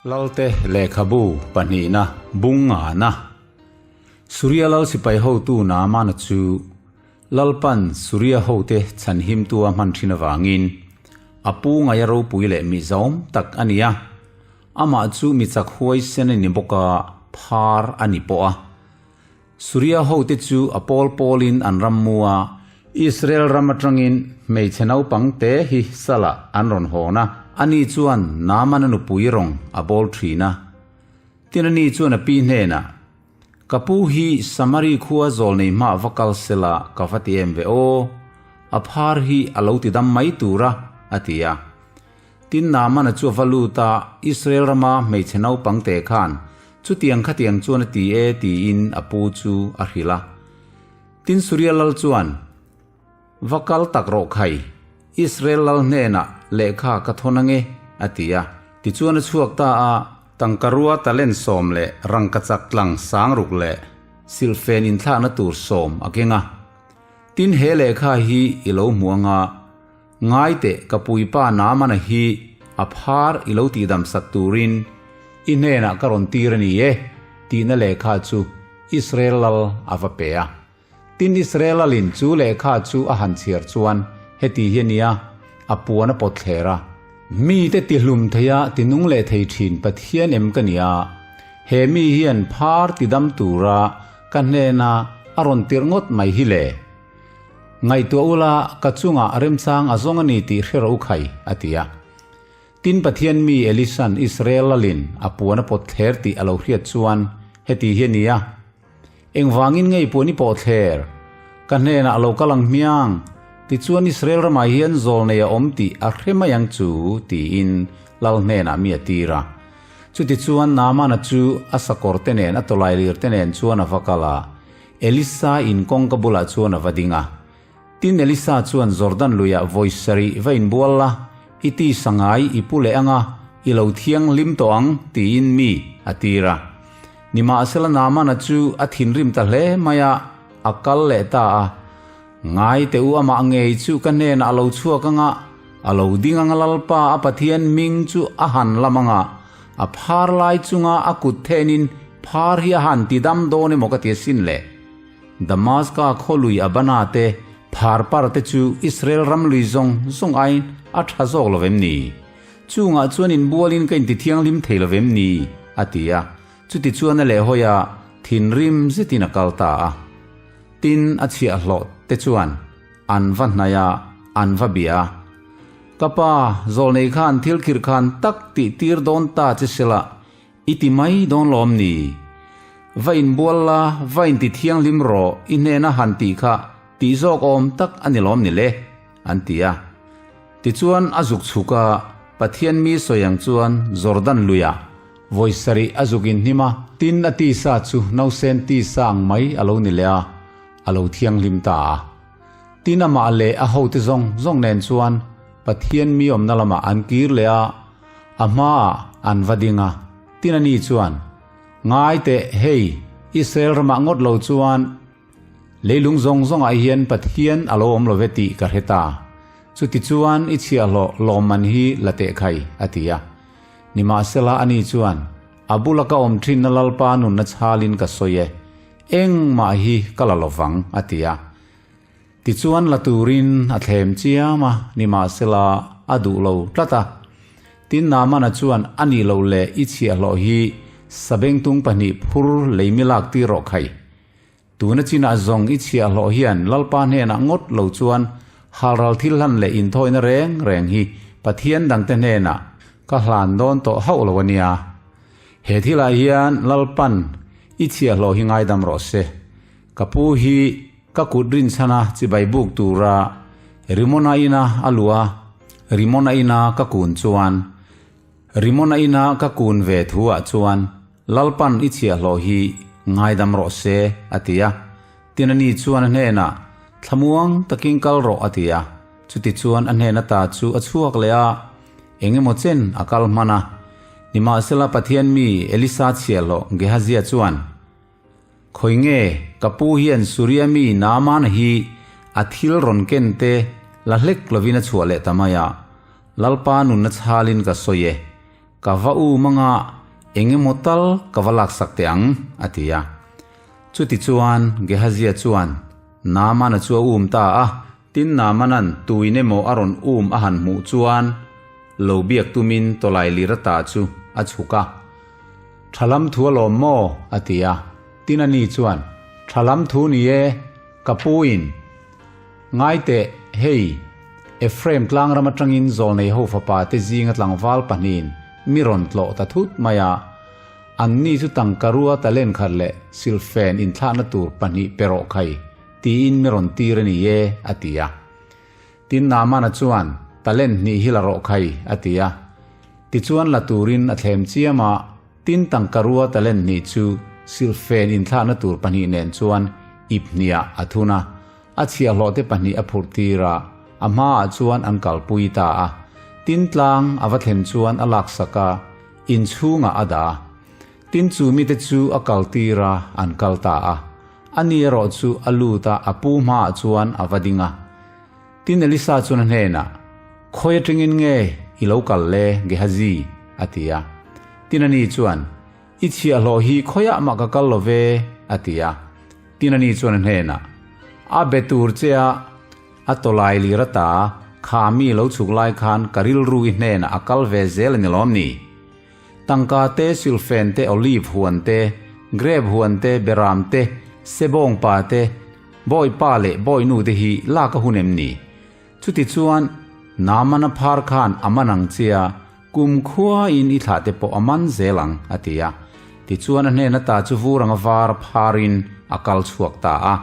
Lalte lehkhabu pahnihna bung ngana. Suria lal sipai hotu Naamana chu Lalpan Suria hote chhanhimtu a hman thin avangin a pu ngaia ropui leh mi zawm tak a ni a. Amah chu mi chak huaisen a ni bawk a, phar a ni pawh a. Suria hote chu a pawl pawlin an ram mu a. Israel ram atangin hmeichhe naupang te hi salah an rawn hawn a. Ani chuan Naamana nupui rawng a bawl thin a. Tin ani chuan a pi hnenah, Ka pu hi Samari khua zawl nei hmah va kal sela ka va ti em ve aw, a phar hi a lo ti dam mai tur a, a ti a. Tin Naamana chu a va lut a, Israel rama hmeichhe naupang te khan chutiang khatiang chuan a ti e tiin a pu chu a hrilh a. Tin Suria lal chuan, Va kal tak rawh khai, Israel lal hnenah lehkha ka thawn ange, a ti a. Tichuan a chhuak ta a, tangkarua talent 10 leh rangkachak tlang 6000 leh silhfen inthlakna tur 10 a keng a. Tin he lehkha hi i lo hmu anga, Ngai teh ka puipa Naamana hi a phar i lo tihdam sak turin i hnenah ka rawn tir a ni e, tihna lehkha chu Israel lal a va pe a. Tin Israel lalin chu lehkha chu a han chhiar chuan heti hi a nia, a puan a pawt thler a. Mite tihlum theia tinung leh thei thin Pathian em ka nia, he mi hian phar tidam tura ka hnena a rawn tirh ngawt mai hi le. Ngaihtuah ula, ka chungah remchang a zawng a ni tih hre rawh u khai, a ti a. Tin Pathian mi Elisa'n Israel lalin a puan a pawt thler tih a lo hriat chuan heti hi a ni a, Engvangin ngei puan i pawh thler? Ka hnenah a lo kal ang hmiang, tichuan Israel ramah hian zawlnei a awm tih a hre mai ang chu, tiin lal hnenah mi a tir a. Chutichuan Naamana chu a sakawr te nen a tawlailir te nen chuan a va kal a, Elisa in kawngka bulah chuan a va ding a. Tin Elisa chuan Jordan luiah vawi sarih va inbual la, i tisa ngai i pu leh anga i lo thianghlim tawh ang tiin mi a tir a. Nimahsela Naamana chu a thinrim ta hle mai a, a kal leh ta a. Ngai teh u amah ngei chu ka hnenah a lo chhuak anga, a lo ding anga Lalpa a Pathian hming chu a han lam anga, a phar lai chunga a kut thenin phar hi a han ti dam dawn emaw ka ti asin le. Damaska khaw lui Abana te, Pharpar te chu Israel ram lui zawng zawng aiin a tha zawk lo vem ni? Chungah chuan inbualin ka inti thianghlim thei lo vem ni? a ti a. Chutichuan a lehhawi a, thinrim zetin a kal ta a. Tin, a chhiahhlawh te chuan an va hnaih a, an va bia a. Ka pa, zawlnei khan thil khirh khan tak tih tir dawn ta che sela, i ti mai dawn lawm ni? Va inbual la, va inti thianghlim rawh, i hnena han tih kha tih zawk awm tak a ni lawm ni le? an ti a. Tichuan a zuk chhuk a, Pathian mi sawi ang chuan Jordan luiah vawi sarih a zuk inhnim a, tin a tisa chu nausen tisa ang mai a lo ni leh a, a lo thianghlim ta a. Tin amah leh a hote zawng zawng nen chuan Pathian mi awmna lamah an kir leh a, a hmaah an va ding a. Tin ani chuan, Ngai teh, hei, Israel ramah ngawt lo chuan Leilung zawng zawngah hian Pathian a lo awm lo ve tih ka hre ta. Chutichuan i chhiahhlawh lawmman hi la teh khai, a ti a. Nimahsela ani chuan, A bula ka awm thinna Lalpa nunna chhalin ka sawi e, engmah hi ka la lo vang, a ti a. Tichuan la turin a thlem chiam a, nimahsela a duh lo tlat a. Tin Naamana chuan a nih loh leh i chhiahhlawh hi sabengtung pahnih phur leimi lak tir rawh khai. Tuna chinah zawng i chhiahhlawh hian Lalpa hnenah ngawt lo chuan halral thil hlan leh inthawina reng reng hi Pathian dangte hnenah ka hlan dawn tawh hauh lo a nia. He thilah hian Lalpan i chhiahhlawh hi ngaidam rawh se. Ka pu hi ka kut rinchhana chibai buk tura Rimona ina a luh a, Rimona ina ka kun chuan Rimona ina ka kun ve thuah chuan Lalpan i chhiahhlawh hi ngaidam rawh se, a ti a. Tin ani chuan a hnenah, Thlamuang takin kal rawh, a ti a. Chutichuan a hnen ata chu a chhuak leh a, engemaw chen a kal hman a. Nimahsela Pathian mi Elisa chhiahhlawh Gehazia chuan, Khawi nge ka pu hian Suria mi Naamana hi a thil rawn ken te la hlek lovin a chhuah leh ta mai a, Lalpa nunna chhalin ka sawi e. Ka va u manga. Eng emaw tal ka va laksak teh ang, a ti a. Chutichuan Gehazia chuan Naamana chu a um ta a. Tin Naamanan tuin emaw a rawn um a han hmuh chuan lo biak tumin tawlai lir ata chu a chhuk a. Tha lam thu alawm maw? a ti a. Tin ani chuan, Tha lam thu ni e, ka pu in. Ngai teh, hei, Ephraim tlangram atangin zawlnei ho fapa te zinga tlangval pahnihin mi rawn tlawh ta thut mai a. Anni chu tangkarua talent khat leh silhfen inthlahna tur pahnih pe rawh khai, tiin mi rawn tir a ni e, a ti a. Tin Naamana chuan, Talent hnih hi la rawh khai, a ti a. Tichuan la turin a thlem chiam a, tin tangkarua talent hnih chu silhfen inthlahna tur pahnih nen chuan ip hniah a thun a, a chhiahhlawhte pahnih a phurh tir a, a hmaah chuan an kalpui ta a. Tin tlang a va thlen chuan a laksak a, inchhungah a dah a. Tin chu mite chu a kal tir a, an kal ta a. Ani erawh chu a lut a, a pu hmaah chuan a va ding a. Tin Elisa chuan a hnenah, Khawi atangin nge i lo kal le, Gehazi? a ti a. Tin ani chuan, I chhiahhlawh hi khawiah mah ka kal lo ve, a ti a. Tin ani chuan a hnenah, A be tur che a, a tawlai lir ata kha mi lo chhuk lai khan ka rilru i hnenah a kal ve zel a ni lawm ni? Tangka te, silhfen te, olive huan te, grape huan te, beram te, sebawng pa te, bawi pa leh bawi nu te hi lak a hun em ni? Chutichuan, Naamana phar khan a man ang che a, kum khuain i thlah te pawh a man zel ang, a ti a. Tichuan a hnen ata chu vur anga var pharin a kal chhuak ta a.